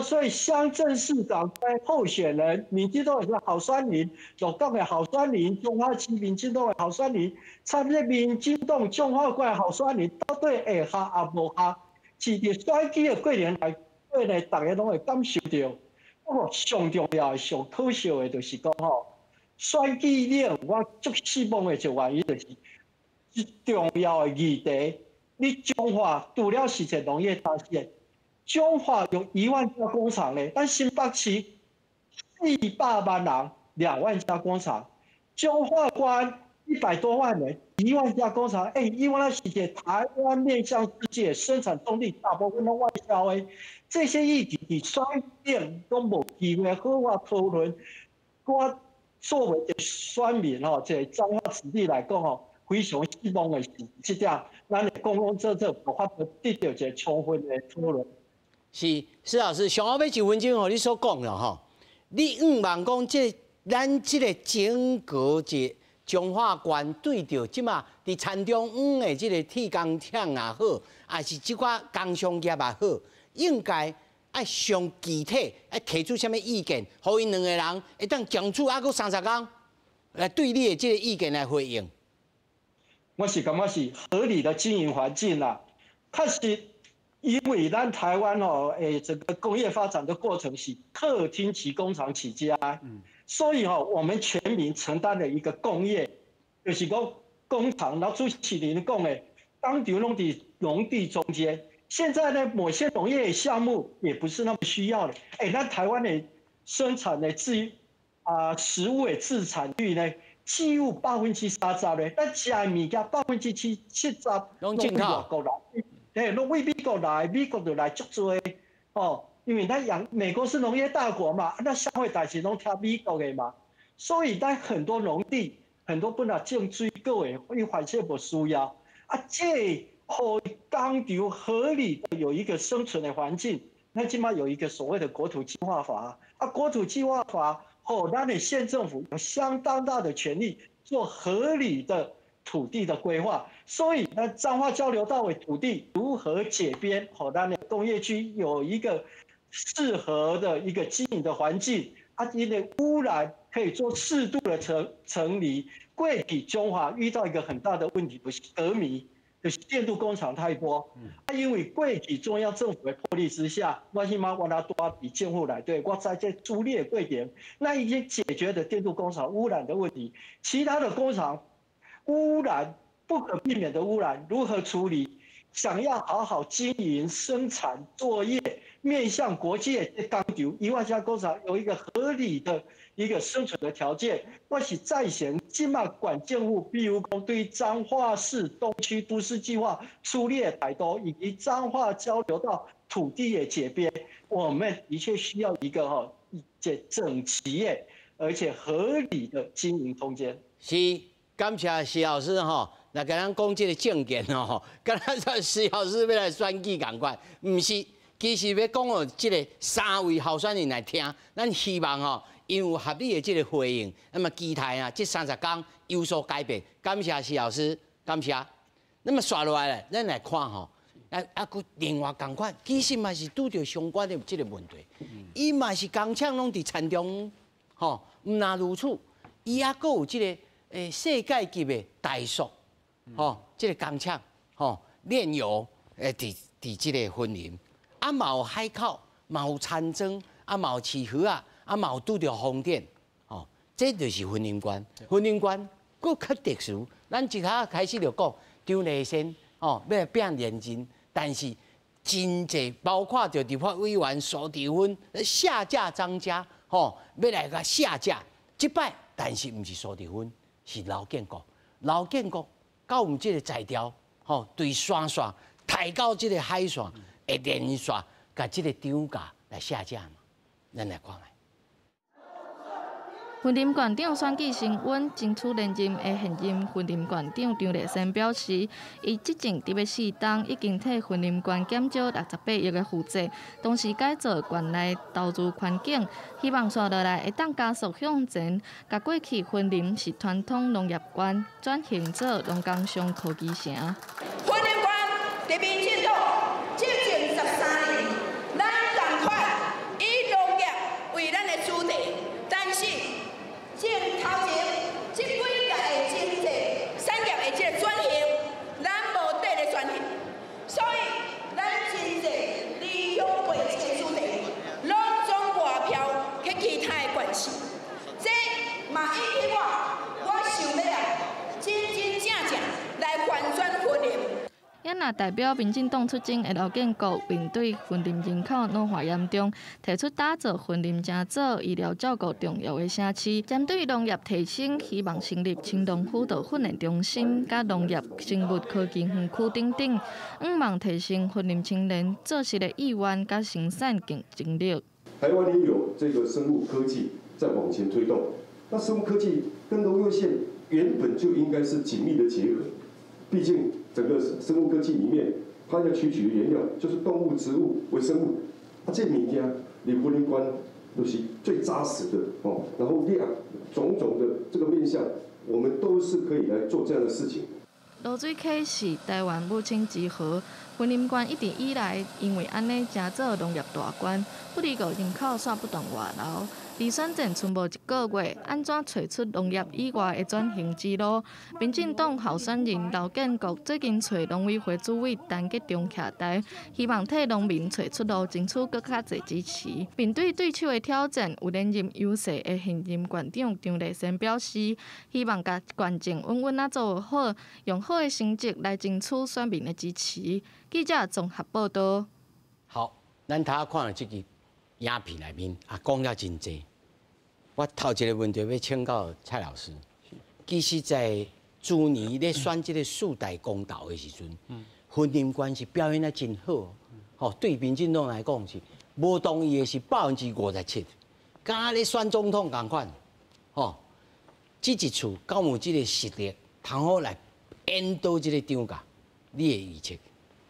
所以鄉鎮市長在候選人，民進黨的候選人，鹿港的候選人，彰化市民進黨的候選人，參與民進黨彰化縣的候選人，到底會合抑無合？是佇選舉的過程內底呢，大家攏會感受著。不過上重要的、上可惜的，就是講吼，選舉了，我足失望的一個原因就是，重要的議題，你彰化除了是一個農業大縣。彰化有1萬家工廠咧，但新北市400萬人，2萬家工廠。彰化縣100多萬人，1萬家工廠。欸，因為那是一個台灣面向世界生產動力，大部分攏外銷的。這些議題佇選舉攏無機會好好討論。我作為一個選民吼，這個彰化子弟來講吼，非常失望的是這點，咱的公共政策無法度得到一個充分的討論。是，施老師，上後尾一分鐘予你所講了吼，你向望講這咱這個整個這彰化縣對著這馬佇田中央的這個鐵工廠也好，抑是這寡工商業也好，應該愛上具體愛提出啥物意見，予𪜶兩個人會當爭取猶閣30工來對你的這個意見來回應。我是感覺是合理的經營環境啦，確實。因為咱台灣哦，整個工業發展的過程是客廳級工廠起家，所以吼，我們全民承擔了一個工業，就是講工廠。老主持人講的，工廠攏佇農地中間。現在呢，某些農業項目也不是那麼需要的。欸，咱台灣的生產的自啊食物的自產率呢，只有30%咧，咱食的物件70%攏進口。外國來。欸，攏對美國來，美國就來足濟哦，因為咱養美國是農業大國嘛，那社會代誌攏聽美國的嘛，所以咱很多農地，很多本來種水果的，伊反正無需要，啊，這予工廠合理的有一個生存的環境，咱這馬有一個所謂的國土計劃法，啊，國土計劃法，予咱的縣政府有相當大的權力做合理的土地的規劃，所以那彰化交流道的土地如何解編，予咱的工業區有一個適合的一個經營的環境，啊，因為污染可以做適度的整理。過去彰化遇到一個很大的問題，不是隔糜，就是電鍍工廠太多。啊，因為過去中央政府的魄力之下，我彼馬我若住佇政府內底，我知這處理的過程，那已經解決了電鍍工廠污染的問題，其他的工廠。污染不可避免的污染如何處理？想要好好經營生產作業，面向國際的工廠，1萬家工廠有一個合理的一個生存的條件。我是贊成這馬縣政府，比如講對彰化市東區都市計劃處理的態度，以及彰化交流道土地的解編，我們的確需要一個吼這整齊而且合理的經營空間。是。感謝施老師吼，來共咱講這個政見吼，敢若說施老師欲來選舉仝款，毋是，其實欲講予這個三位候選人來聽，咱希望吼，𪜶有合理的這個回應，那麼期待啊，這30工有所改變。感謝施老師，感謝。那麼紲落來咧，咱來看吼，啊啊，閣另外仝款，其實嘛是拄著相關的這個問題，伊嘛是工廠攏佇田中，吼，毋若如此，伊猶閣有這個。欸，世界級的台塑，吼，這個工廠，吼，煉油，欸，佇佇這個雲林，啊，嘛有海口，嘛有田莊，啊，嘛有市河啊，啊，嘛有拄著風電，吼，這就是雲林縣。雲林縣閣較特殊，咱一下開始就講，张丽善吼，欲来拼连任，但是真濟包括著立法委員蘇治芬下架張家，吼，欲來共下架。這擺，但是毋是蘇治芬，是劉建國。劉建國敢有這个才調，吼，對山線抬到這个海線，會連續共這个張家來下架嘛？咱來看覓。雲林縣長選舉升溫，爭取連任的現任雲林縣長張麗善表示，伊執政佇欲四冬，已經替雲林縣減少68億的負債，同時改造縣內投資環境，希望紲落來會當加速向前，共過去雲林是傳統農業縣，轉型做農工商科技城。雲林縣佇民進黨執政13年，咱仝款以農業為咱的主題，但是正頭前這幾屆的經濟產業的這個轉型，咱無綴咧轉型，所以咱真濟離鄉背井的子弟，攏總外飄去其他的縣市，這嘛引起我，我想欲啊，真真正正來翻轉雲林。也若代表民進黨出征的劉建國，面對雲林人口老化嚴重，提出打造雲林誠做醫療照顧重要的城市，針對農業提升，希望成立青農輔導訓練中心、佮農業生物科技園區等等，向望提升雲林青年做事的意願佮生產競爭力。台灣也有這個生物科技在往前推動，那生物科技跟農業縣原本就應該是緊密的結合，畢竟整個生物科技裡面，它要取的原料就是動物、植物、微生物，啊，這物件你雲林縣都是最紮實的哦。然後量種種的這個面向，我們都是可以來做這樣的事情。濁水溪是台灣母親之河，雲林縣一直以來因為按呢誠做農業大縣，不離個人口煞不斷外流。離選戰賰無一個月，按怎揣出農業以外的轉型之路？民進黨候選人劉建國最近揣農委會主委陳吉仲徛台，希望替農民揣出路，爭取閣較濟支持。面對對手的挑戰，有連任優勢的現任縣長張麗善表示，希望共縣政穩穩仔做好，用好的成績來爭取選民的支持。記者綜合報道。好，咱頭看著這支影片內面啊，講了真濟。我頭一个問題欲請教蔡老師，其實，在去年咧選這个四大公投的時陣，雲林縣是表現得真好，吼，對民進黨來講是無同意的是57%，敢若咧選總統仝款，吼，這一次敢有這个實力，通好來引導這个張家，你的預測？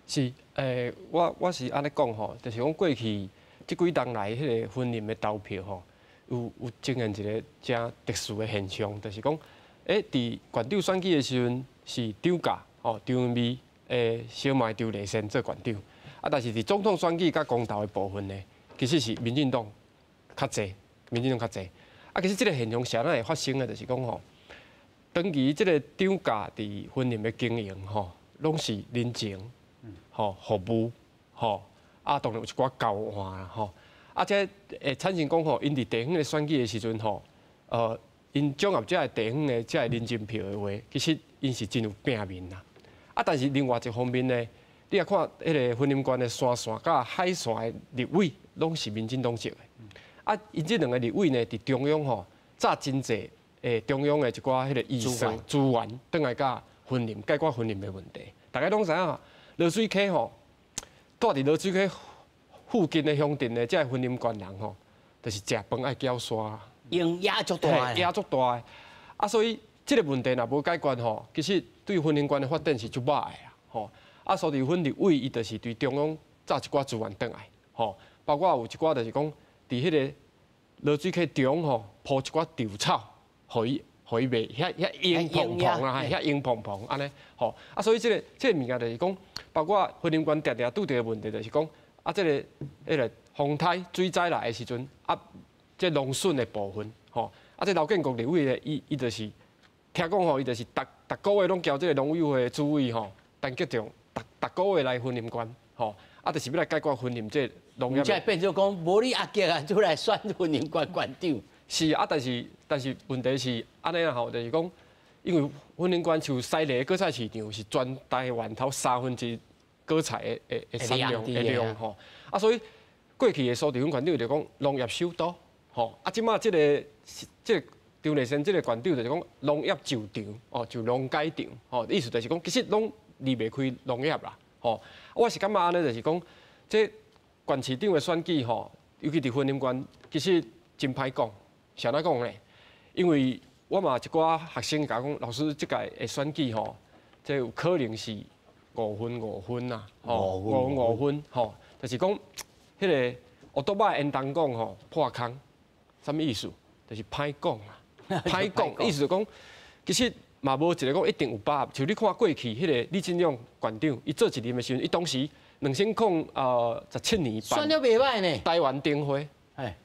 是，我是按呢講吼，就是講過去這幾冬來彼个雲林的投票吼，有呈現一个誠特殊的現象，就是講，佇縣長選舉的時陣是張家吼張文美小妹張麗善做縣長，啊，但是佇總統選舉佮公投的部分呢，其實是民進黨較濟，民進黨較濟。啊，其實這个現象是按怎會發生的，就是講吼，長期這个張家佇雲林的經營吼，攏是人情，吼服務，吼，啊，當然有一寡交換啦，吼。啊，這會產生講吼，𪜶佇地方的選舉的時陣吼，𪜶掌握這个地方的這个人情票的話，其實𪜶是真有拼面啦。啊，但是另外一方面呢，你若看彼个雲林縣的山線佮海線的立委，攏是民進黨籍的。啊，𪜶這兩个立委呢，佇中央吼，紮真濟中央的一寡彼个預算資源，轉來佮雲林解決雲林的問題。大家攏知影，濁水溪吼，住佇濁水溪附近的鄉鎮的這个雲林縣人吼，就是食飯愛繳沙，用壓足大，壓足大的。啊，所以這个問題若無解決吼，其實對雲林縣的發展是足歹的啊，吼。啊，蘇治芬立委伊就是對中央紮一寡資源轉來，吼，包括有一寡就是講，佇彼个濁水溪中吼鋪一寡稻草，予伊袂遐遐硬蓬蓬啦，遐硬蓬蓬按呢，吼。啊，所以這个物件就是講，包括雲林縣定定拄著的問題就是講，啊，這个彼个風颱水災來的時陣，啊，這農損的部分，吼，啊，這劉建國立委咧，伊就是聽講吼，伊就是逐逐个月攏交這个農委會的主委吼，陳吉仲，逐逐个月來雲林縣，吼，啊，就是欲來解決雲林這農業。這變做講，無你阿杰啊，出來選雲林縣縣長。是啊，但是問題是按呢啦吼，就是講，因为云林县像西螺果菜市场是全台湾头1/3果菜的产量的量吼，啊，所以过去的苏治芬县长就讲农业首都吼，啊，这马这个张丽善这个县长就是讲农业就场哦，就农改场吼，意思就是讲其实拢离袂开农业啦吼。我是感觉按呢，就是讲这县市长的选举吼，尤其伫云林县，其实真歹讲，是按怎讲咧？因为我嘛一寡学生共我讲，老师，这届的选举吼，这有可能是5分5分啦，吼，5分5分吼，就是讲彼个乌托邦应当讲吼破空，啥物意思？就是歹讲啦，歹讲，意思就讲，其实嘛无一个讲一定有把握。像你看过去彼个李进勇县长，伊做一任的时阵，伊当时2017年选了袂䆀呢，台湾灯会，哎，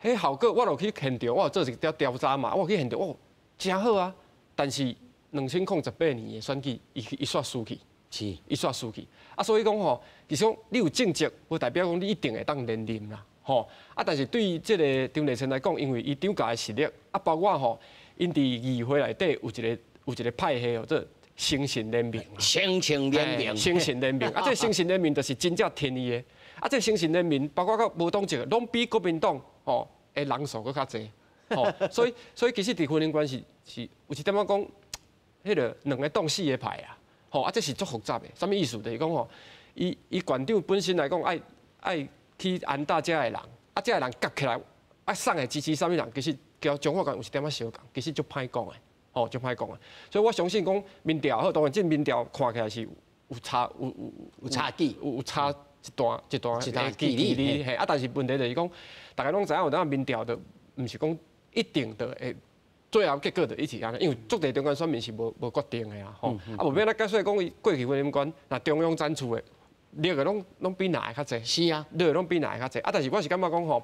彼效果我就去现场，我有做一点调查嘛，我去现场，哦，真好啊。但是2018年的选举，伊伊煞输去，伊煞输去。啊，所以讲吼，其实讲你有政绩，无代表讲你一定会当连任啦，吼。啊，但是对这个张丽善来讲，因为伊长教的实力，啊，包括吼，𪜶伫议会内底有一个派系叫做诚信联盟。诚信联盟。诚信联盟。啊，这诚信联盟就是真正挺伊的。啊，这诚信联盟包括到无党籍，拢比国民党吼的人数阁较济。吼，所以其实伫云林县是有一点仔讲，彼个两个党四个派啊。吼，啊，这是足复杂的，啥物意思？就是讲吼，伊伊县长本身来讲，爱爱去安搭遮的人，啊，遮的人夹起来，啊，送会支持啥物人？其实佮彰化县有一点仔相仝，其实足歹讲的，吼，足歹讲的。所以我相信讲民调好，当然这民调看起来是有差，有有有差距，有差一段一段的距离，嘿，啊，但是问题就是讲，大家拢知影有当民调就毋是讲一定就会。最后结果就一直按呢，因为足济中间选民是无决定的啊，吼，啊，无免咱解说讲，伊过去云林县，若中央展出的，掠的拢比蓝的较济。是啊，掠的拢比蓝的较济。啊，但是我是感觉讲吼，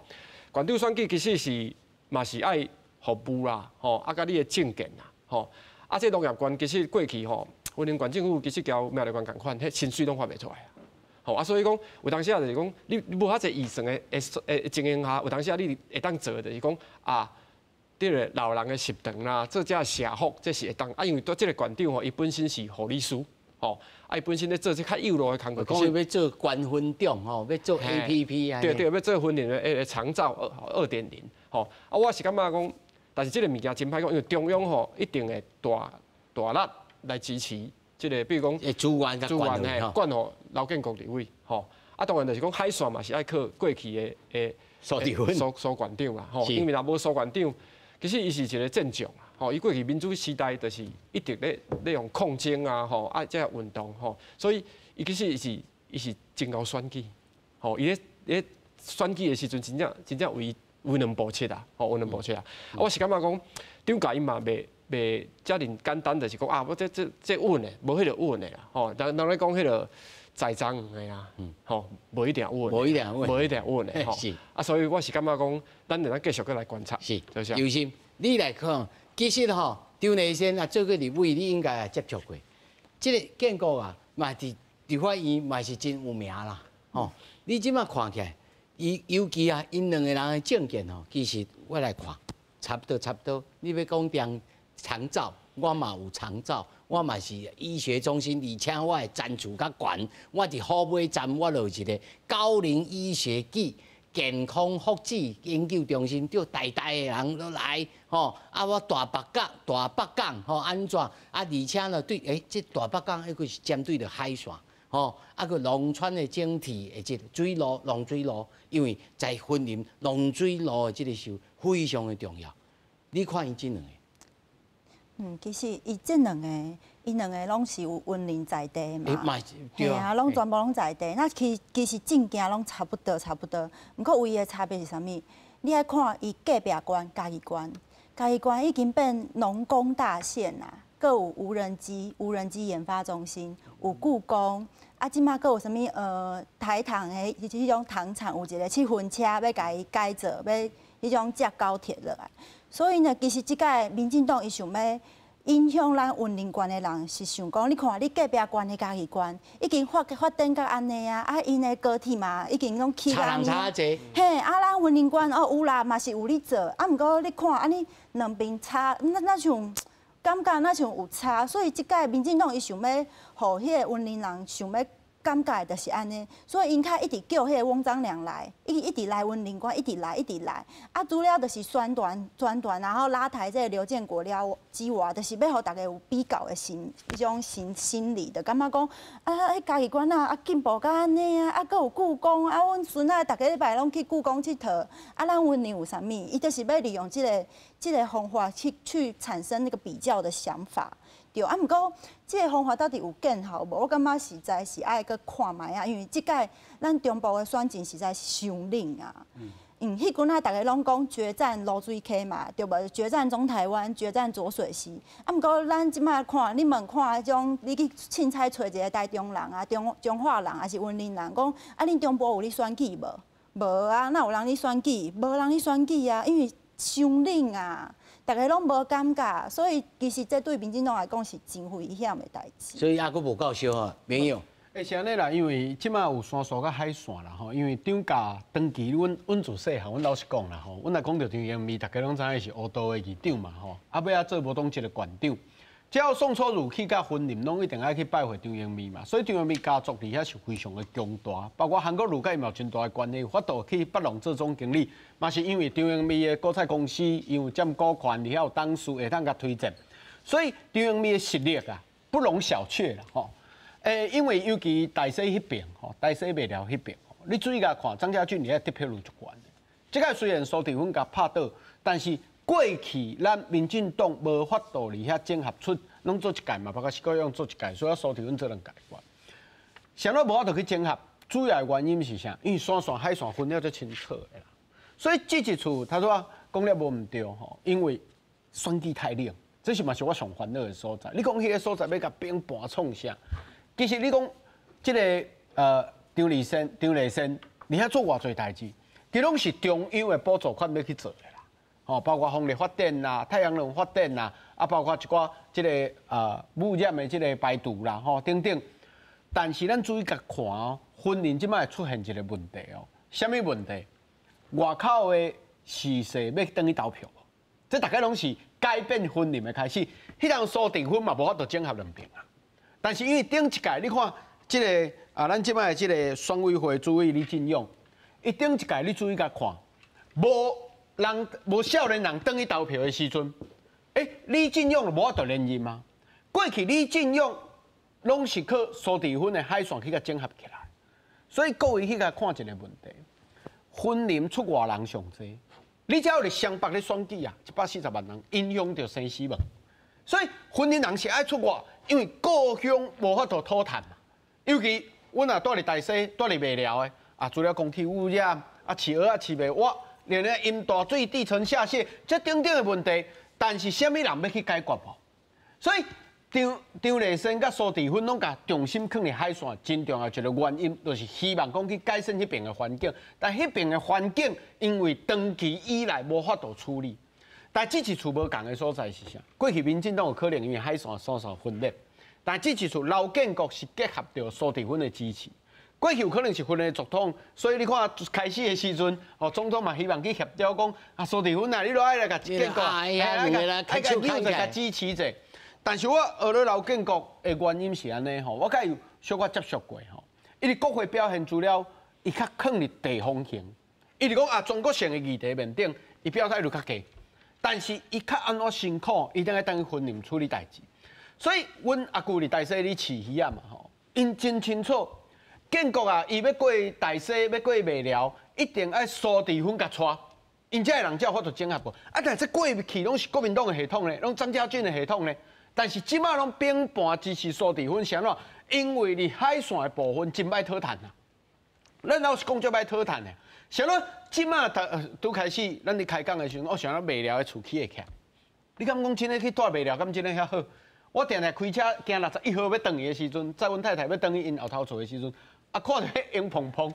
县长选举其实是嘛是爱服务啦，吼，啊，佮你的政见啦，吼，啊，这农业县其实过去吼，云林县政府其实佮苗栗县仝款，彼薪水拢发袂出来啊。吼，啊，所以讲有当时啊，就是讲你无遐济预算的情形下，有当时啊，你会当做的就是讲啊。这个老人的食堂啦，做这社福，这是会当啊，因为对这个县长吼，伊本身是护理师，吼，啊，伊本身咧做这较幼路的工课，讲伊欲做关分长吼，欲做 APP 啊，对对，欲做云林的长照2.0，吼，啊，我是感觉讲，但是这个物件真歹讲，因为中央吼一定会大大力来支持这个，比如讲资源资源嘿，管予刘建国立委，吼，啊，当然就是讲海线嘛是爱靠过去的苏苏苏县长啦，吼，因为若无苏县长。其实伊是一个战将啦，吼，伊过去民主时代就是一直咧用抗争啊，吼，啊，这个运动吼，所以伊其实伊是真𠢕选举，吼，伊咧咧选举的时阵，真正真正为为两步七啊，吼，为两步七啊。我是感觉讲，张家伊嘛袂袂遮尔简单，就是讲啊，我这稳的，无彼个稳的啦，吼，人人咧讲彼个栽赃的啦，吼，无一定稳，无一定稳，无一定稳的，吼。是。啊，所以我是感觉讲，咱会当继续阁来观察。是，尤心，你来看，其实吼，张丽善啊，做过立委，你应该也接触过。这个建国啊，嘛伫立法院嘛是真有名啦，吼。你这马看起来，伊尤其啊，𪜶两个人的政见吼，其实我来看，差不多差不多。你欲讲长长照，我嘛有长照。我嘛是医学中心，而且我的专注较悬。我伫虎尾站，我就有一个高龄医学暨健康福祉研究中心，叫台大的人都来吼。啊，我大北港、大北港吼按怎？啊，而且呢，对，欸，这大北港彼个是针对著海线吼，啊，阁农村的整体的这个水路、农水路，因为在云林农水路的这个是非常的重要。你看伊这两个。其实伊这两个，伊两个拢是有云林在地嘛，嘿啊，拢全部拢在地。那其实政见拢差不多，差不多。毋过唯一的差别是啥物？你爱看伊隔壁县嘉义县，嘉义县已经变农工大县啦，阁有无人机、无人机研发中心，有故宫，啊，这马阁有啥物？台糖的彼种糖厂有一个7分车欲共伊改造，欲彼种接高铁落来。所以呢，其实这届民进党伊想欲影响咱云林县的人，是想讲，你看你隔壁县的嘉义县已经发展到按呢啊，啊，𪜶的高铁嘛已经拢起到差济。嘿，啊，咱云林县哦有啦，嘛是有咧做，啊，毋过你看按呢两边差，那像感感覺若像有差，所以這屆民進黨伊想欲，予彼个雲林人想欲感覺就是按呢，所以𪜶較一直叫彼个翁章梁來，一直來雲林縣，一直來，一直來。啊，除了就是宣傳宣傳，然後拉抬這个劉建國了之外，就是欲予大家有比較的心，彼種心理，就感覺講啊，彼嘉義縣啊，啊進步甲按呢啊，啊閣有故宮，啊阮孫仔逐个禮拜攏去故宮𨑨迌，啊咱雲林有啥物？伊就是欲利用這个方法去產生那個比較的想法。對，啊，毋過這个方法到底有見效無？我感覺實在是愛閣看覓啊，因為這屆咱中部的選情實在是傷冷啊。嗯，彼陣仔逐家攏講決戰蘆水溪嘛，對無？決戰中台灣，決戰濁水溪。啊，毋過咱這擺看，你問看彼種，你去凊彩揣一个台中人啊、彰化人，抑是雲林人，講啊，恁中部有咧選舉無？無啊，哪有人咧選舉？無人咧選舉啊，因為傷冷啊。大家攏無感覺，所以其實這對民進黨來講是真危險的代誌。所以猶閣無夠燒吼，朋友。欸，是按呢啦，因為這擺有山蘇佮海線啦吼，因為張家長期阮自細漢，阮老實講啦吼，阮若講著張英美，大家攏知影是烏道的議長嘛吼，啊尾仔做無黨籍的縣長，只要宋楚瑜去佮雲林，攏一定愛去拜會張英美嘛，所以張英美家族佇遐是非常的強大，包括韓國瑜佮伊嘛有真大的關係，有法度去北農做總經理，嘛是因為張英美的果菜公司，因為佔股權，佇遐有董事會當共推薦，所以張英美的實力啊，不容小覷啦吼。欸，因為尤其大溪彼邊吼，大溪麥寮彼邊，你注意共看，張嘉俊佇遐得票率足懸的。這個雖然蘇治芬共拍倒，但是過去咱民進黨無法度佇遐整合出，攏做一屆嘛，包括施國勇做一屆，所以蘇治芬做兩屆。啥物無法度去整合，主要的原因是啥？因為山線海線分了足清楚的啦。所以這一次他說講了無毋對吼，因為選舉太冷，這是嘛是我上煩惱的所在。你講彼个所在欲共兵盤創啥？其實你講這个張麗仙、張麗仙，佇遐做偌濟代誌，其攏是中央的補助款欲去做的啦。吼，包括風力發電啦、太陽能發電啦，啊，包括一寡這个污染的這个排除啦，吼等等。但是咱注意共看哦，雲林這擺會出現一个問題哦，啥物問題？外口的時勢欲轉去投票無？這大概攏是改變雲林的開始。彼當蘇治芬嘛無法度整合兩邊啊。但是因為頂一屆，你看這个啊，咱這擺的這个選委會主委李進勇，伊頂一屆你注意共看，無人無少年人轉去投票的時陣，欸，李進勇就無法度連任啊。過去李進勇攏是靠蘇治芬的海線去共整合起來，所以各位去共看一个問題：雲林出外人上濟，你只要佇雙北咧選舉啊，140萬人影響著生死問。所以雲林人是愛出外，因為故鄉無法度討趁嘛。尤其阮若住佇大溪，住佇麥寮的，啊，除了空氣污染，啊，飼蚵仔飼袂活，連咧淹大水、地層下陷，這等等的問題，但是啥物人欲去解決無？所以張張麗仙佮蘇治芬攏共重心囥佇海線，真重要一个原因，就是希望講去改善彼邊的環境。但彼邊的環境因為長期以來無法度處理。但這一次無仝的所在是啥？過去民進黨有可能因為海線山線分裂，但這一次劉建國是結合著蘇治芬的支持。過去有可能是分的總統，所以你看開始的時陣，哦，總統嘛希望去協調講，啊，蘇治芬啊，你都愛來共建國，愛共扭者共支持者。但是我學了劉建國的原因是按呢吼，我佮伊有小可接觸過吼，伊佇國會表現除了伊較囥佇地方型，伊是講啊，全國性的議題面頂，伊表態就較低。但是伊較按怎辛苦，伊定愛等去雲林處理代誌。所以，阮阿舅佇大溪咧飼魚仔嘛吼，𪜶真清楚，建國啊，伊欲過大溪，欲過麥寮，一定愛蘇治芬共帶，𪜶遮的人才有法度整合過。啊，但是這過去攏是國民黨的系統咧，攏張嘉俊的系統咧。但是這擺攏反盤支持蘇治芬，是按怎？因為佇海線的部分真歹討趁啊。咱老實講，足歹討趁的。啥物？這擺拄開始，咱佇開講的時陣，我想欲麥寮的厝起會起來。你敢講真的去住麥寮，敢真的遐好？我定定開車行61號欲轉去的時陣，載阮太太欲轉去𪜶後頭厝的時陣，啊，看著彼煙蓬蓬，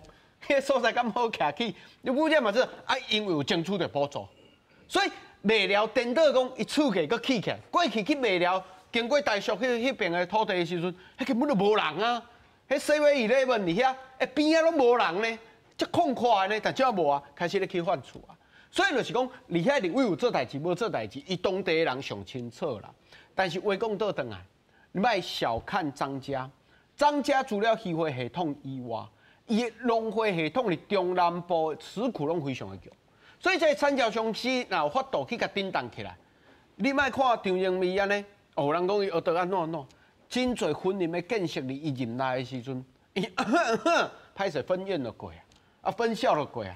彼个所在敢好徛起？你母這嘛是啊，因為有爭取著補助，所以麥寮顛倒講，伊厝價閣起起來。過去去麥寮經過大樹彼邊的土地的時陣，彼根本就無人啊！彼7-Eleven佇遐，欸邊仔攏無人呢，足空曠的呢，但這無啊，開始咧去換厝啊。所以就是讲，你遐立委有做代志，无做代志，伊当地的人上清楚啦。但是话讲倒转来，你莫小看张家，张家除了渔会系统以外，伊的农会系统伫中南部持股拢非常的强。所以这个产销公司若有法度去共震动起来，你莫看张荣味按呢，哦，人讲伊学得按怎按怎，真济云林的建设伫伊任内的时阵，伊歹势分院就过啊，啊分校就过啊，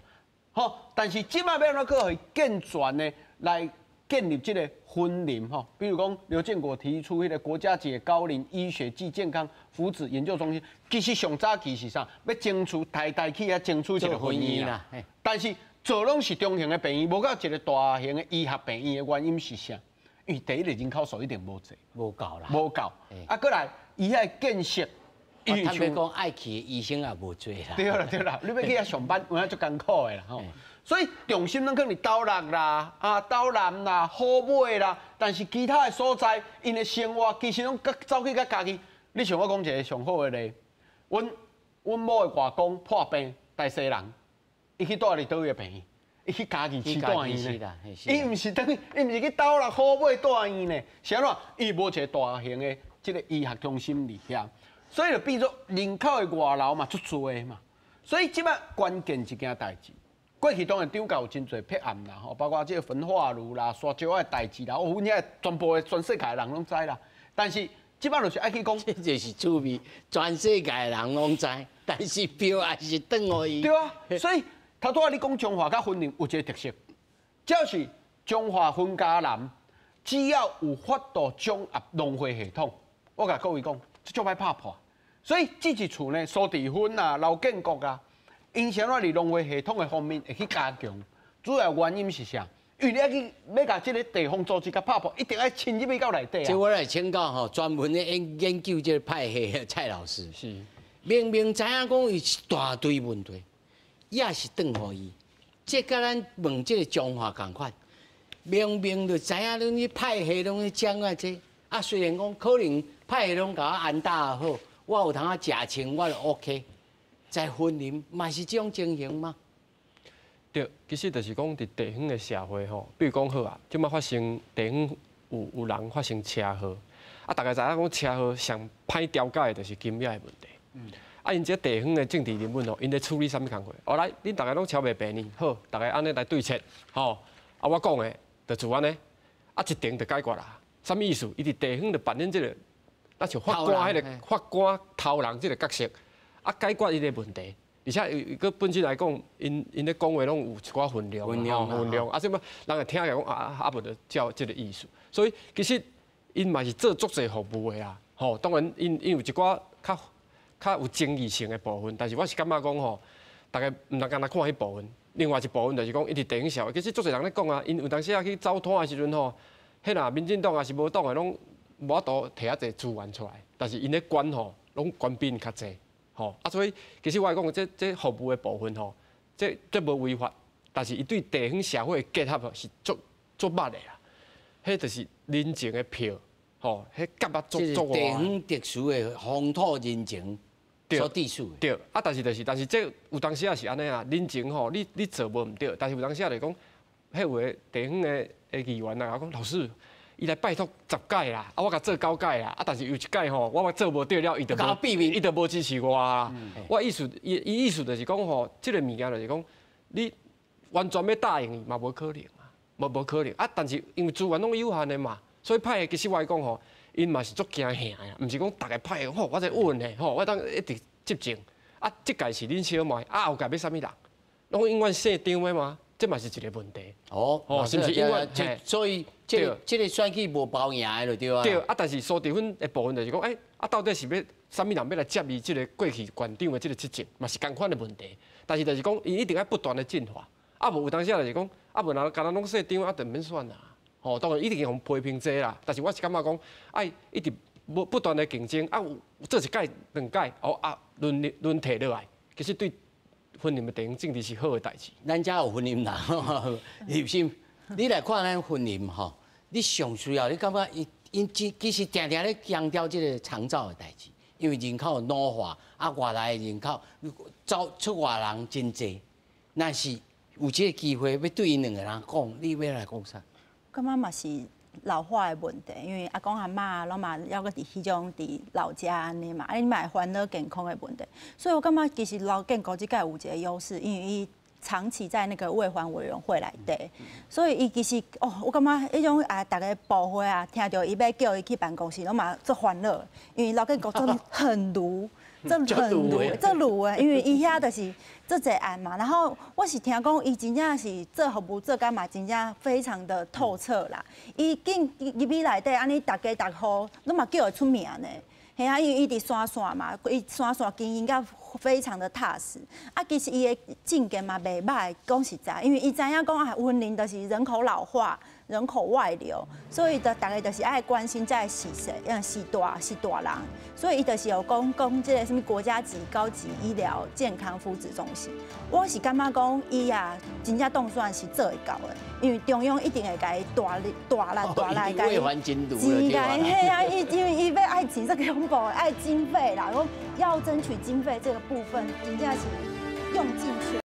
吼，但是这摆欲按怎阁予伊健全的来建立这个云林吼，比如讲刘建国提出彼个国家级的高龄医学暨健康福祉研究中心，其实上早期是啥？欲争取台大去遐争取一个分院啦，但是做拢是中型的病院，无到一个大型的医学病院的原因是啥？因为第一个人口数一定无济，无够啦，无够。啊，阁来伊遐建设，坦白讲，爱去的医生也无济啦。对啦对啦，你欲去遐上班，有影足艰苦的啦吼。所以重心拢囥伫斗六啦、啊斗南啦、虎尾啦，但是其他的所在，𪜶的生活其实拢走去较家己。你像我讲一个上好的例，阮某的外公破病，台西人，伊去蹛伫佗位的病院？伊去嘉义市住院呢，伊毋是等于，伊毋是去斗六虎尾住院呢，是按怎？伊无一个大型的这个医学中心伫遐，所以就变做人口的外流嘛，足济嘛。所以这摆关键一件代志，过去当然张家有真济弊案啦，吼，包括这个焚化炉啦、沙石仔的代志啦，哦，阮遐全部的全世界的人拢知啦。但是这摆就是爱去讲，这就是趣味，全世界的人拢知，但是票还是转予伊。对啊，所以。头拄仔你讲彰化佮云林有一个特色，就是彰化云嘉南，只要有法度掌握农会系统，我共各位讲，这足歹拍破。所以这一次呢，苏治芬啊、刘建国啊，𪜶啥物伫农会系统的方面会去加强，主要原因是啥？因为你爱去欲共这个地方组织共拍破，一定爱深入去到内底啊。这我来请教吼，专门咧研研究这个派系的蔡老师。是。明明知影讲伊一大堆问题。也是转予伊，这佮咱问这个彰化仝款，明明就知影恁去派系拢咧讲啊这，啊虽然讲可能派系拢共我安搭好，我有通啊食穿我就 OK，在云林嘛是这种情形吗？对，其实就是讲伫地方的社会吼，比如讲好啊，这摆发生地方有人发生车祸，啊，大家知影讲车祸上歹调解的就是金额的问题。啊，𪜶这地方的政治人物吼，𪜶咧处理啥物工课？哦，来，恁逐家拢超袂便宜，好，逐家按呢来对切，吼，啊，我讲的就做按呢，啊，一定就解决啦。啥物意思？伊伫地方就扮演这个，若像法官彼个法官头人这个角色，啊，解决伊个问题。而且伊阁本身来讲，𪜶咧讲话拢有一寡分量，分量，啊，这么人会听起来讲啊啊，无就照这个意思。所以其实𪜶嘛是做足济服务的啦，吼，当然𪜶有一寡较较有争议性的部分，但是我是感觉讲吼，大家毋通干焦看彼部分。另外一部分就是讲，伊伫地方社会，其实足济人咧讲啊，𪜶有当时啊去走摊的时阵吼，彼若民进党抑是无党的，拢无法度提遐济资源出来，但是𪜶咧管吼，拢官兵较济，吼啊，所以其实我来讲，这服务的部分吼，这无违法，但是伊对地方社会的结合是足足密的啦，彼就是人情的票，吼，彼夹啊足足地方特殊的风土人情。所地处。对，啊，但是就是，但是这有当时也是按呢啊，人情吼，你做无毋对，但是有当时就是讲，彼有的地方的的议员啊，讲老师，伊来拜托十届啦，啊，我共做九届啦，啊，但是有一届吼，我做无对了，伊就无，伊就无支持我啊。我意思，伊伊意思就是讲吼，这个物件就是讲，你完全欲答应伊嘛无可能啊，无可能啊。但是因为资源拢有限的嘛，所以派系其实我来讲吼。𪜶嘛是足惊吓的，毋是讲逐个派吼，我这稳的吼，我当一直执政。啊，这届是恁小妹，啊后届欲啥物人？拢永远姓张的吗？这嘛是一个问题。哦，是毋是永远？所以这个选举无包赢的就对啊。对啊，但是苏治芬的部分就是讲，欸，啊到底是欲啥物人欲来接伊这个过去县长的这个执政，嘛是仝款的问题。但是就是讲，伊一定爱不断的进化。啊，无有当时就是讲，啊无若干焦拢姓张，啊就毋免选啦。吼，当然一定予批评济啦，但是我是感觉讲，爱一直不断的竞争，啊，有做一届两届，哦啊轮轮替落来，其实对云林的地方政治是好的代志。咱遮有云林人，立心，你来看咱云林吼，你上需要，你感觉伊𪜶其实定定咧强调这个长照的代志，因为人口老化，啊外来的人口走出外人真济，若是有這个機會欲對𪜶兩个人講，你欲來講啥？感覺嘛是老化的問題，因為阿公阿嬤攏嘛猶閣佇彼種佇老家按呢嘛，啊你嘛會煩惱健康的問題，所以我感覺其實劉建國這屆有一個優勢，因為伊長期在那個衛環委員會內底，所以伊其實哦，我感覺彼種啊，逐个部會啊，聽著伊欲叫伊去辦公室，攏嘛足煩惱，因為劉建國真很魯。這很魯，這魯的，因為伊遐就是做濟案嘛。然後我是聽講，伊真正是做服務做甲嘛，真正非常的透徹啦。伊進入去內底，按呢逐家逐戶攏嘛叫會出名呢。嘿啊，因為伊佇山線嘛，伊山線經營甲非常的踏實。啊，其實伊的政見嘛袂䆀，講實在，因為伊知影講啊，雲林就是人口老化、人口外流，所以就逐家就是愛關心這个時勢，因為是大人，所以伊就是有講講這个啥物國家級高級醫療健康福祉中心。我是感覺講伊啊，真正當選是做會到的，因為中央一定會共伊大力大力大力共伊錢共伊，嘿啊，伊因為伊欲愛錢，這个恐怖，愛經費啦，講要爭取經費這個部分，真正是用盡全。